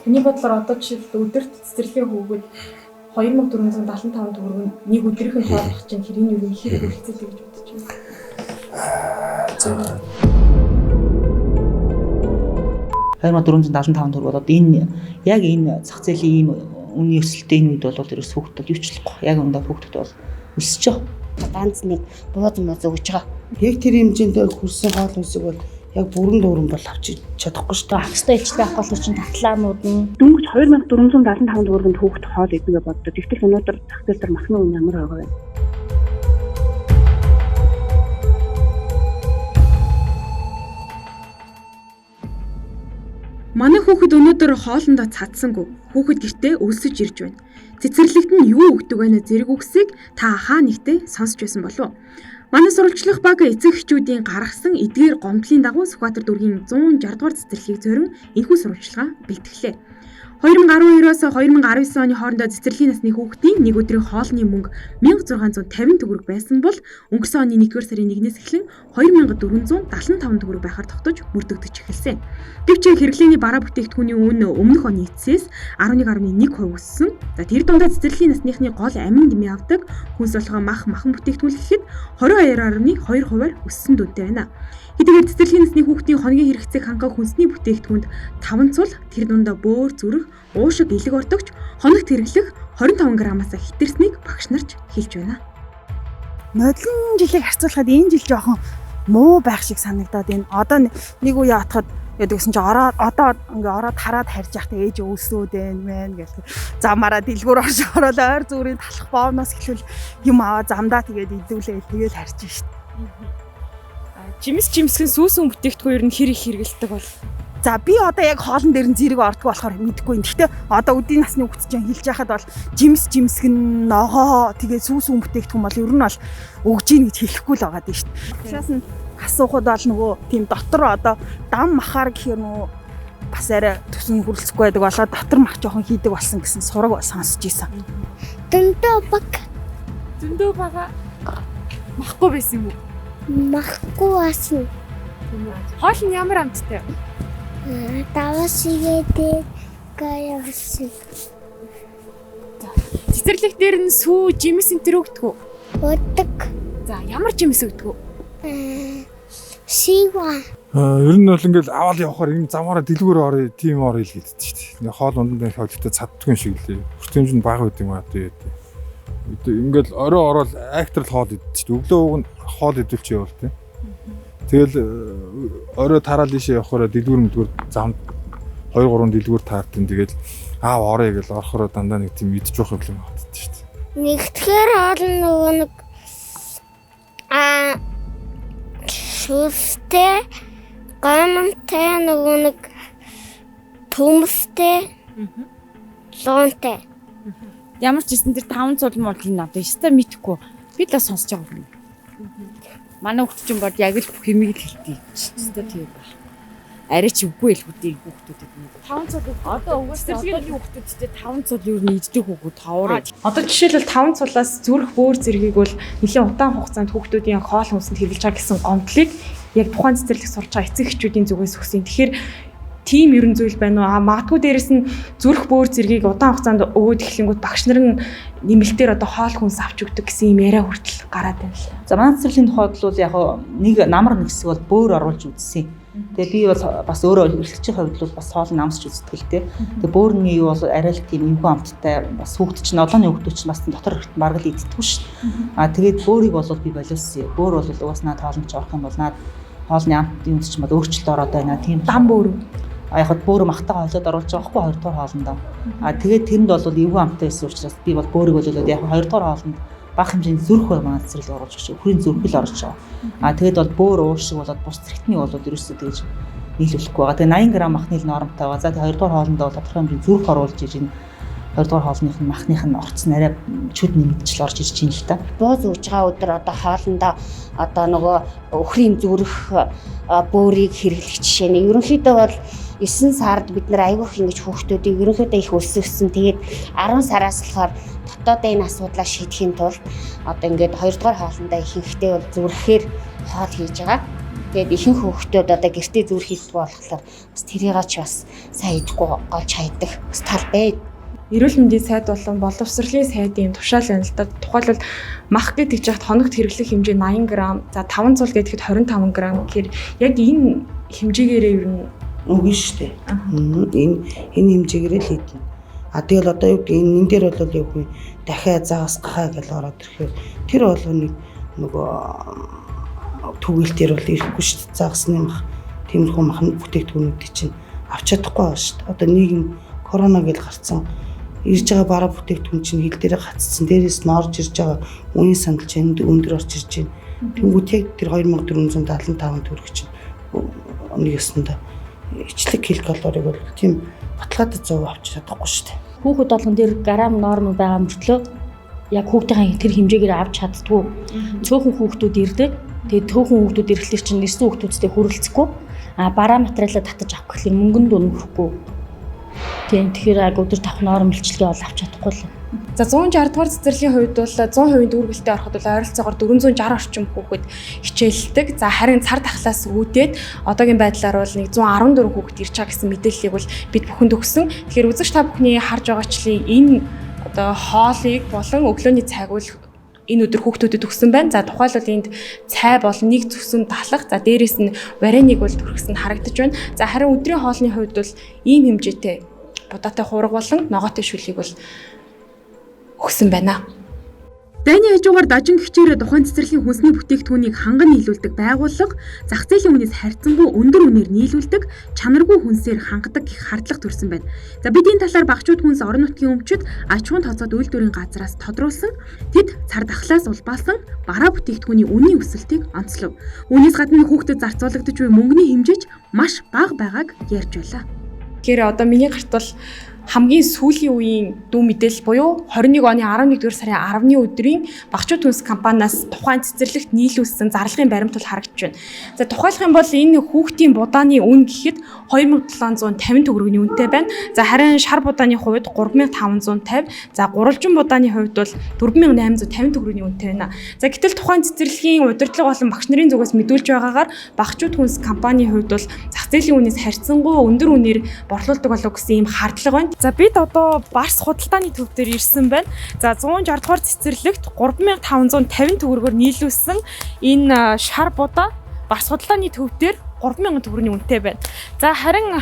Таны бодлоор одоо жишээлбэл өдөрт цэцэрлэгийн хүүхэд 2475 төгрөг нь нэг өдрийнх нь хооллох чинь хэрийн юу хэр хүрэлцээтэй гэж бодож байна. За 2475 төгрөг болоод энэ яг энэ зах зээлийн ийм үнийн өсөлттэй энэ үед бол ерөөс хүүхдүүд бол юу ч болохгүй. Яг үүндээ хүүхдүүд бол өсөж байгаа. Ганц нэг бууз мууз өгж байгаа. Яг тэр хэмжээнд хүрсэн хоол хүнсийг бол яг бүрэн дүүрэн бол авч чадахгүй шүү дээ. Авах ёстой илчлэг авах бол чинь татлаанууд нь Дөнгөж 2475 төгрөгийн хүүхэд хоол идэнэ боддог. Тэгтэл өнөөдөр зах зээл дээр махны үн ямар байгаа вэ? Манай хүүхэд өнөөдөр хоолндоо цадсангүй. Хүүхэд гэртээ өлсөж ирж байна. Цэцэрлэгт нь юу өгдөг вэ зэрэг үгсийг та хаа нэгтээ сонсч байсан болов уу? Манай сурвалжлах баг эцэг эхчүүдийн гаргасан эдгээр гомдлын дагуу Сүхбаатар дүүргийн 160 дугаар цэцэрлэгийг зорин энэхүү сурвалжлагаа бэлтгэлээ. 2012-оос 2019 оны хоорондоо цэцэрлэгийн насны хүүхдийн нэг өдрийн хоолны мөнгө 1650 төгрөг байсан бол өнгөрсөн оны 1-р сарын 1-ээс эхлэн 2475 төгрөг байхаар тогтож мөрдөгдөж эхэлсэн. Гэвч хэрэглээний бараа бүтээгдэхүүний үн өмнөх оны эцсээс 11.1% өссөн. За тэр дундаа цэцэрлэгийн насныхны гол амин дэмий авдаг хүнс болгоо мах махан бүтээгдэхүүн гэхэд 22.2%-аар өссөн дүнтэй байна. Хэдийгээр цэцэрлэгийн насны хүүхдийн хоногийн хэрэгцээг хангах хүнсний бүтээгдэхүүнд 5 цул тэр дундаа бөөр зүрх, уушиг элэг ортогч хоногт хэрэглэх 25 граммаас хэтэрснийг багш нарч хэлж байна. Нодлон жилийг харьцуулахад энэ жил жоохон муу байх шиг санагдаад байна. Одоо нэг үе атахад яадаг гэсэн чи ороод одоо ингээ ороод хараад харж явах ээж өлсөөд байна мэн гэл. Замаараа дэлгүүр орж ороод ойр зүрийн талах боомноос эхлүүл юм аваа замдаа тэгээд идүүлээ тэгэл харж шít. Жимс жимсгэн сүүсэн бүтээгдэхүүн ер нь хэр их хэрэгэлдэг бол? За би одоо яг хоолн дээр нь зэрэг ордгоо болохоор мэдэхгүй. Гэхдээ одоо өдийн насны хүүхд чинь хэлж яхад бол жимс жимсгэн ногоо тэгээ сүүсэн бүтээгдэхүүн бол ер нь бол өгж ийн гэж хэлэхгүй л байгаа дээ шүү дээ. Багшаас нь асуухад бол нөгөө тийм дотор одоо дам махаар гэхээр нөгөө бас арай төсөн хүрэлцэхгүй байдаг болоод дотор мах жоохон хийдэг болсон гэсэн сураг сонсч ийсэн. Зөндөө баг. Зөндөө бага махгүй байсан юм уу? Махгүй байсан. Хоол нь ямар амттай вэ? Даваас игээд гаяасан. Цэцэрлэг дээр нь сүү, жимс энэ төр өгдөг үү? Өгдөг. За ямар жимс өгдөг үү? Сива. Ер нь бол ингээл аваад явхаар юм замаараа дэлгүүр орё, тийм орё л гэдэг чинь. Ингээ хоол унданд байх хоолтой цаддгүй юм шиг лээ. Хүртээмж нь бага байд юм аа тий. Ингээл орой ороод айхтар л хоол иддэг чинь. Өглөө ууг нь хоол идүүлч явуул тий. Тэгэл орой тараал ийшээ явахаараа дэлгүүр мэдгүүр замд 2 3 дэлгүүр таартын тэгэл аав орё гэж орохороо дандаа нэг тийм идэж явах юм боддоо шүү дээ. Нэгдүгээр хоол нөгөө нэг шүртэй, гомонтой нөгөө нэг төмстэй, луунтай. Ямар ч гэсэн тэр 5 цул мол нь одоо өстой мэдхгүй. Би л сонсож байгаа юм. Манай хүүхд чинь бод яг л бүх юмыг л хэлдэг. Өстой тийм байх. Арай ч үгүй л хүүхдийн хүүхдүүдэд нэг. 5 цул одоо угаасаа одоогийн хүүхдүүдтэй 5 цул юу нь иддэг хүүхд товор. Одоо жишээлбэл 5 цулаас зүрх бөөр зэргийг бол нэлээд удаан хугацаанд хүүхдүүдийн хоол хүнсэнд хэрэглэж байгаа гэсэн гомдлыг яг тухайн цэцэрлэг сурч байгаа эцэг эхчүүдийн зүгээс өгсөн. Тэгэхээр тийм ерөн зүйл байна уу? А магадгүй дээрэс нь зүрх бөөр зэргийг удаан хугацаанд өгөөд эхлэнгүүт багш нар нь нэмэлтээр одоо хоол хүнс авч өгдөг гэсэн юм яриа хүртэл гараад байна л. За манай цэцэрлэгийн тухайд бол яг нэг намар нэг хэсэг бол бөөр оруулж үзсэн. Тэгээ би бол бас өөрөө эрхлэгчийн хувьд бол бас хоол нь амсч үздэг л дээ. Тэгээ бөөрний юу бол арай л тийм эвгүй амттай бас хүүхд чинь одооны хүүхдүүд чинь бас дотор хэрэг бараг л иддэггүй шүү. А тэгээд бөөрийг бол би болиулсан. Бөөр бол угаас наад хоолнд ч орох юм бол наад хоолны амт юм чинь бол өөрчлөлт ороод байна. Тийм дам бөөр. А яг бөөр махтайгаа холиод оруулж байгаа хгүй 2 дугаар хоолндоо. А тэгээд тэрэнд бол эвгүй амттай байсан учраас би бол бөөрийг болиулаад яг 2 дугаар хоолнд бага хэмжээний зүрх бол манай цэцэрлэг оруулж өгч өхрийн зүрх л орж байгаа. А тэгээд бол бөөр уушиг болоод бус зэрэгтний болоод ерөөсөө тэгж нийлүүлэхгүй байгаа. Тэгээ 80 г махны л нормтой байгаа. За тэгээ 2 дугаар хоолндоо бол тодорхой хэмжээний зүрх оруулж иж энэ 2 дугаар хоолных нь махных нь орцсон арай чүд нэмэгдэж л орж ирж байна л та. Бууз өгж байгаа өдөр одоо хоолндоо одоо нөгөө өхрийн зүрх бөөрийг хэрэглэх жишээ нь ерөнхийдөө бол 9 сард бид нар айгүйх ингэж хүүхдүүдийг ерөнхийдөө их өсгсөн. Тэгээд 10 сараас болохоор дотоодын энэ асуудлаа шийдэхин тулд одоо ингээд 2 дугаар хоолндоо ихэнхдээ бол зүрхээр хоол хийж байгаа. Тэгээд ихэнх хүүхдүүд одоо гэртээ зүрх хийдэг болохоор бас тэрийг ч бас сайн идэхгүй голж хайдаг бас тал байд. Эрүүл мэндийн сайд болон боловсролын сайдын тушаал байна л да. Тухайлбал мах гэдэг чигт хоногт хэрэглэх хэмжээ 80 г, за 5 цул гэхэд 25 г гэхээр яг энэ хэмжээгээрээ ер нь үгүй шүү дээ. Энэ хэмжээгээрээ л хийдэн. А тэгэл одоо юу гэдэг энэ дээр бол юу гэх дахиад загас гахаа гэж ороод ирэхээр тэр болгоныг нөгөө түгэлтээр бол ирэхгүй шүү дээ. Загасны мах, тиймэрхүү махны бүтээгдэхүүнүүдийг чинь авч чадахгүй байгаа шүү дээ. Одоо нийгэм корона гэж гарцсан ирж байгаа бараа бүтээгдэхүүн чинь хил дээрээ гаццсан. Дээрээс нь орж ирж байгаа үнийн сандал чинь өндөр орж ирж байна. Тэнгүүт яг тэр 2475 төгрөг чинь нэг ёсондоо ичлэг кил калорийг бол тийм баталгаатай 100% авч чадахгүй шүү дээ. Хүүхэд болгон дээр грамм норм байгаа мөртлөө яг хүүхдийн тэр хэмжээгээр авч чаддгүй. Цөөхөн хүүхдүүд ирдэг. Тэгээд цөөхөн хүүхдүүд ирэхлээр чинь нэрсэн хүүхдүүдтэй хүрэлцэхгүй. А бараа материалаа татаж авах гэхлээр мөнгөнд үнэхгүй. Тийм, тэгэхээр аг өдөр тавх норм илчилгээ бол авч чадахгүй л. За 160 дугаар цэцэрлэгийн хувьд бол 100% дүүргэлтэд ороход бол ойролцоогоор 460 орчим хүүхэд хичээллдэг. За харин цар тахлаас үүдээд одоогийн байдлаар бол нэг 114 хүүхэд ирж байгаа гэсэн мэдээллийг бол бид бүхэнд өгсөн. Тэгэхээр үзэгч та бүхний харж байгаачлан энэ одоо хоолыг болон өглөөний цайг бол энэ өдөр хүүхдүүдэд өгсөн байна. За тухайлбал энд цай болон нэг зүсэн талах. За дээрэс нь вареник бол түрхсэн харагдаж байна. За харин өдрийн хоолны хувьд бол ийм хэмжээтэй будаатай хуурга болон ногоотой шүлгийг бол өгсөн байна. Дайны хажуугаар дажин гэгчээр тухайн цэцэрлэгийн хүнсний бүтээгдэхүүнийг ханган нийлүүлдэг байгууллага зах зээлийн үнээс харьцангуй өндөр үнээр нийлүүлдэг чанаргүй хүнсээр хангадаг гэх хардлага төрсэн байна. За бид энэ талаар багчууд хүнс орон нутгийн өмчөд аж ахуйн тооцоод үйлдвэрийн газраас тодруулсан тэд цар тахлаас улбаалсан бараа бүтээгдэхүүний үнийн өсөлтийг онцлов. Үүнээс гадна хүүхдэд зарцуулагдаж буй мөнгөний хэмжээч маш бага байгааг ярьж байлаа. Тэгэхээр одоо миний гарт бол хамгийн сүүлийн үеийн дүү мэдээлэл буюу 21 оны 11-р сарын 10-ны өдрийн Багчууд хүнс компаниас тухайн цэцэрлэгт нийлүүлсэн зарлагын баримт бол харагдаж байна. За тухайлах юм бол энэ хүүхдийн будааны үн гэхэд 2750 төгрөгийн үнэтэй байна. За харин шар будааны хувьд 3550, за гурвалжин будааны хувьд бол 4850 төгрөгийн үнэтэй байна. За гэтэл тухайн цэцэрлэгийн удирдлага болон багш нарын зүгээс мэдүүлж байгаагаар Багчууд хүнс компанийн хувьд бол зах зээлийн үнээс харьцангуй өндөр үнээр борлуулдаг болов гэсэн ийм хардлага байна. За бид одоо Барс худалдааны төв дээр ирсэн байна. За 160 дугаар цэцэрлэгт 3550 төгрөгөөр нийлүүлсэн энэ шар будаа Барс худалдааны төв дээр 3000 төгрөгийн үнэтэй байна. За харин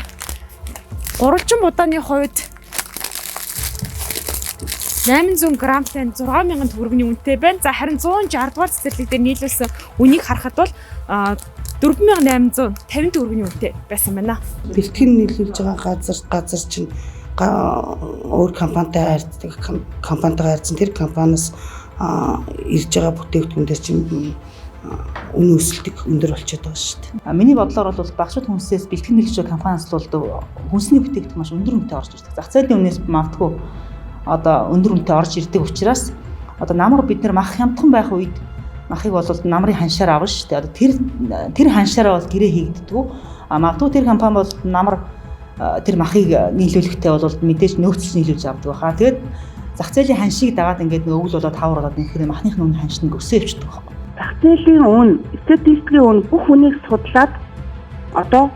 гурвалжин будааны хувьд 800 грамтай 6000 төгрөгийн үнэтэй байна. За харин 160 дугаар цэцэрлэг дээр нийлүүлсэн үнийг харахад бол 4850 төгрөгийн үнэтэй байсан байна. Бэлтгэн нийлүүлж байгаа газар чинь өөр компанитай харьцдаг, компанитайгаа харьцсан тэр компаниас ирж байгаа бүтээгдэхүүн дээр чинь үн өсөлтийг өндөр болчиход байгаа шүү дээ. Миний бодлоор бол багчууд хүнсээс бэлтгэн нийлүүлж байгаа компаниас бол хүнсний бүтээгдэхүүн маш өндөр үнэтэй орж ирдэг. Зах зээлийн үнээс магадгүй одоо өндөр үнэтэй орж ирдэг учраас одоо намар бид нар мах хямдхан байх үед махыг бол намрын ханшаар авна шүү дээ. Одоо тэр ханшаараа бол гэрээ хийгддэг. А магадгүй тэр компани бол намар тэр махыг нийлүүлэхдээ бол мэдээж нөөцлөж нийлүүлж авдаг баха. Тэгээд зах зээлийн ханшийг дагаад ингээд өвөл болоод хавар болоод үнэхээр махных нь үн ханш нэг өсөө явчихдаг байхгүй. Зах зээлийн үн, статистикийн үн бүх үнийг судлаад одоо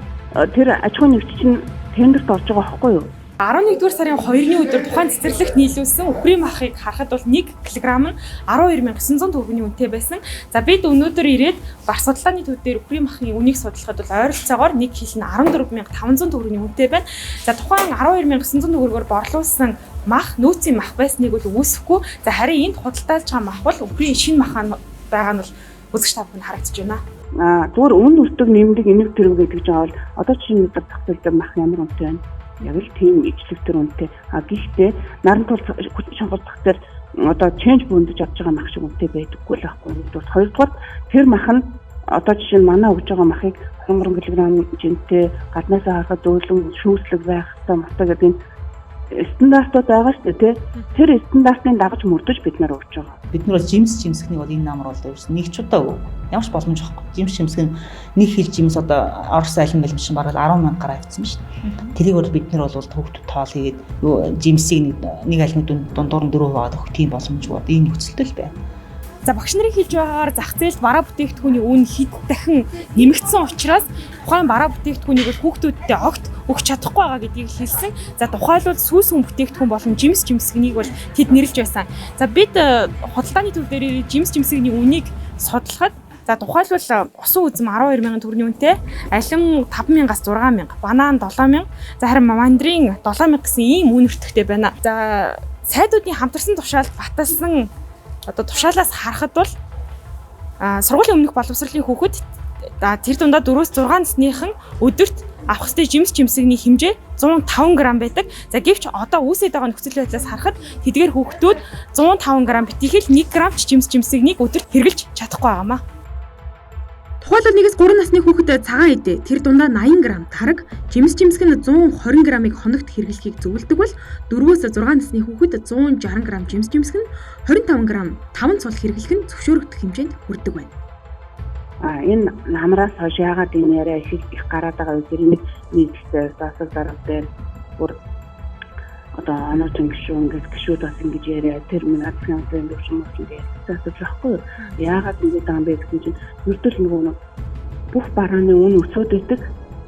тэр аж ахуйн нэгж чинь тендерт орж байгаа байхгүй юу? 11-р сарын 2-ны өдөр тухайн цэцэрлэгт нийлүүлсэн үхрийн махыг харахад бол 1 кг нь 12900 төгрөгийн үнэтэй байсан. За бид өнөөдөр ирээд Барс худалдааны төв дээр үхрийн махын үнийг судлахад бол ойролцоогоор 1 кг нь 14500 төгрөгийн үнэтэй байна. За тухайн 12900 төгрөгөөр борлуулсан мах нөөцийн мах байсныг бол үүсэхгүй. За харин энд худалдаалж байгаа мах бол үхрийн шинэ мах байгаа нь бол үзэгч та бүхэнд харагдаж байна. Зүгээр үн өсдөг нэмдэг энэг тэрэг гэдэг чинь бол одоо чинь зах зээл дээр мах ямар үнэтэй байна? Яг л тийм ижлэг төр үнэтэй. А гэхдээ наран тул хүчин шонгол зах дээр одоо ченж бөндөж авч байгаа мах шиг үнэтэй байдаггүй л байхгүй. Нэгдүгээр, хоёрдугаар тэр мах нь одоо жишээ нь манай өгж байгаа махыг 23 кг жинтэй гаднаасаа харахад зөөлөн шүүслэг байх хэрэгтэй махтай гэдэг энэ стандартууд байгаа шүү дээ, тий. Тэр стандартыг дагаж мөрдөж бид нар өгч байгаа. Бид нар бол жимс жимсгнийг бол энэ намар бол ерөөс нэг ч удаа өгөөгүй. Ямар ч боломж байхгүй. Жимс жимсгэн нэг хил жимс одоо Орос айлын бэлэн чинь бараг 10,000 гараа авчихсан шүү дээ. Тэрийг бол бид нар бол хүүхдүүд тоол хийгээд жимсийг нэг айлын дундуур нь 4 хуваагаад өгөх тийм боломжгүй. Энэ нөхцөлтэй л байна. За багш нарын хэлж байгаагаар зах зээлд бараа бүтээгдэхүүний үн хэд дахин нэмэгдсэн учраас тухайн бараа бүтээгдэхүүнийг бол хүүхдүүдтэй огт өгч чадахгүй байгаа гэдгийг хэлсэн. За тухайлбал сүүс хүн бүтээгдэхүүн болон жимс жимсгнийг бол тэд нэрлж байсан. За бид худалдааны төв дээр жимс жимсгний үнийг судлахад за тухайлбал усан үзэм 12,000 төгрөгийн үнэтэй, алим 5,000-аас 6,000, банан 7,000, за харин мандрин 7,000 гэсэн ийм үн өртөгтэй байна. За сайдуудын хамтарсан тушаалд баталсан одоо тушаалаас харахад бол сургуулийн өмнөх боловсролын хүүхэд тэр дундаа 4-6 насныхан өдөрт авах ёстой жимс жимсэгний хэмжээ 105 г байдаг. За гэвч одоо үүсээд байгаа нөхцөл байдлаас харахад тэдгээр хүүхдүүд 105 г битгийхэл 1 г ч жимс жимсэгнийг өдөрт хэрэглэж чадахгүй байгаамаа. Тухайлбал 1-3 насны хүүхэд цагаан эдээ тэр дундаа 80 г тараг, жимс жимсэг нь 120 г-ыг хоногт хэрэглэхийг зөвлөдөг бол 4-6 насны хүүхэд 160 г жимс жимсэг нь 25 г таван цул хэрэглэх нь зөвшөөрөгдөх хэмжээнд хүрдэг байна. Энэ намраас хойш яагаад энэ яриа их гараад байгаа вэ гэхээр нийтлэлтэй засаг дарга дээр бүр одоо оноочин гишүүн ингээд гишүүд бас ингэж яриа тэр минь азгийн улсын төвшин мөч ингээд ярьсан асууж байхгүй юу? Яагаад ингэж байгаа юм бэ гэсэн чинь ердөө нөгөө бүх барааны үн өсөөд идэг.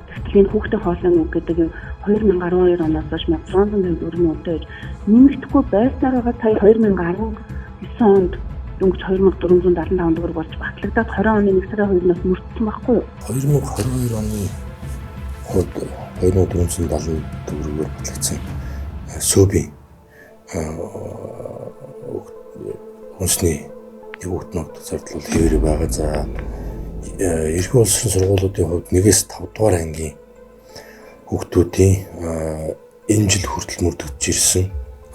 Тэгтэл энэ хүүхдийн хоолны үг гэдэг юм 2012 оноос хойш 1654 үнэтэй байж нэмэгдэхгүй байснараа сая 2019 онд дөнгөж 2475 төгрөг болж батлагдаад 20 оны 1 сарын 2-наас мөрдсөн байхгүй юу? 2022 оны хувьд 2470 төгрөгөөр батлагдсан сөөбийн хүнсний нэг хүүхднүүд зардал бол хэвээр байгаа. За эрхүү улсын сургуулиудын хувьд 1-ээс 5 дугаар ангийн хүүхдүүдийн энэ жил хүртэл мөрдөгдөж ирсэн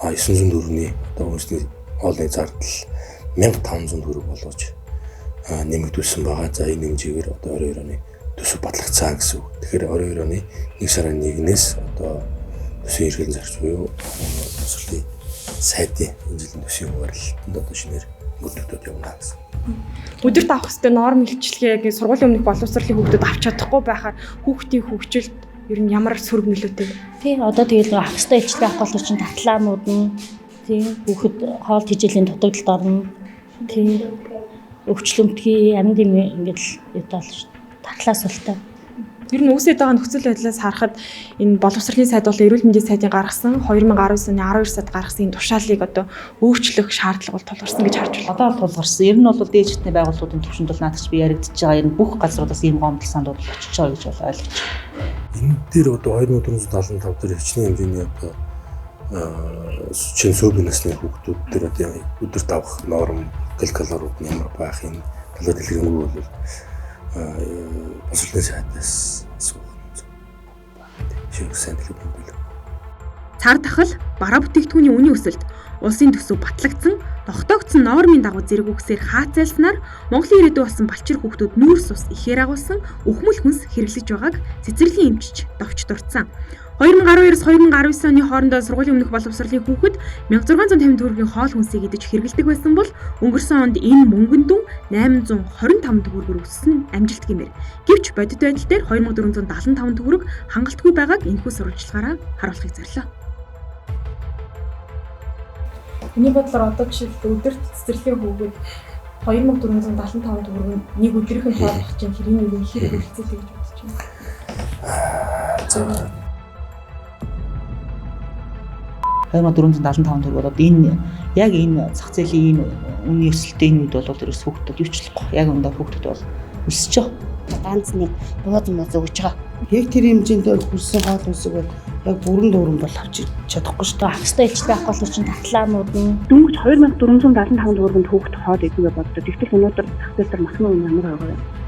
900 төгрөгийн одоо хүнсний хоолны зардал 1500 төгрөг болгож нэмэгдүүлсэн байгаа. За энэ хэмжээгээр одоо 22 оны төсөв батлагдсан гэсэн үг. Тэгэхээр 22 оны 1 сарын 1-ээс одоо төсвийн эрхлэн зарч буюу боловсролын сайдын энэ жилийн төсвийн хуваарлалтанд одоо шинээр мөрдөгдөд явна гэсэн. Өдөрт авах ёстой норм илчилгээг сургуулийн өмнөх боловсролын хүүхдүүд авч чадахгүй байхаар хүүхдийн хөгжилд ер нь ямар сөрөг нөлөөтэй вэ? Тий, одоо тэгэл авах ёстой илчилгээ авах болохоор чинь татлаанууд нь тий хүүхэд хоол хичээлийн дутагдалд орно. Тий, өвчлөмтгий амьд юм ингээд л ядал татлаас ултай. Ер нь үүсээд байгаа нөхцөл байдлаас харахад энэ боловсролын сайд бол эрүүл мэндийн сайдын гаргасан 2019 оны 12 сард гаргасан энэ тушаалыг одоо өөрчлөх шаардлага бол тулгарсан гэж харж байна. Одоо бол тулгарсан. Ер нь бол дээд шатны байгууллагуудын түвшинд бол наадах чи би яригдчихэж байгаа. Ер нь бүх газруудаас ийм гомдол санд бол очиж байгаа гэж бол ойлгож байна. Энэ дээр одоо 2475 дээр хичнээн хэмжээний одоо чин сөөбийн насны хүүхдүүд дээр одоо өдөрт авах норм, калориуд нь ямар байх юм талаар дэлгэрэнгүй бол боловсролын сайдаас асуух нь сайн дэлгэр мэдээлэл. Цар тахал, бараа бүтээгдэхүүний үнийн өсөлт, улсын төсөв батлагдсан, тогтоогдсон нормын дагуу зэрэг үгсээр хаацайлснаар Монголын ирээдүй болсон балчир хүүхдүүд нүүрс ус ихээр агуулсан өхмөл хүнс хэрэглэж байгааг цэцэрлэгийн эмчилж довч дурдсан. 2012-оос 2019 оны хоорондоо сургуулийн өмнөх боловсролын хүүхэд 1650 төгрөгийн хоол хүнсийг идэж хэрэглэдэг байсан бол өнгөрсөн онд энэ мөнгөн дүн 825 төгрөгөөр өссөн амжилт гэмээр. Гэвч бодит байдал дээр 2475 төгрөг хангалтгүй байгааг энэхүү сурвалжлагаараа харуулахыг зорилоо. Миний бодлоор одоо жишээлбэл өдөрт цэцэрлэгийн хүүхэд 2475 төгрөг нэг өдрийнх нь хоол авах чинь хэрэг нэг хэр хүрэлцээтэй гэж бодож байна. За 2475 төгрөг болоод энэ яг энэ зах зээлийн энэ үнийн өсөлтийн энэ үед бол ерөөс хүүхдүүд юу ч болохгүй. Яг үүндээ хүүхдүүд бол өсөж байгаа. Ганц нэг бууз мууз өгж байгаа. Яг тэр хэмжээнд хүрсэн хоол хүнсийг бол яг бүрэн дүүрэн бол авч чадахгүй шүү дээ. Авах ёстой илчилгээ авах болохоор чинь татлаанууд нь дөнгөж 2475 төгрөгөнд хүүхд хоол идэнэ боддог. Тэгтэл өнөөдөр зах зээл дээр махны үн ямар байгаа вэ?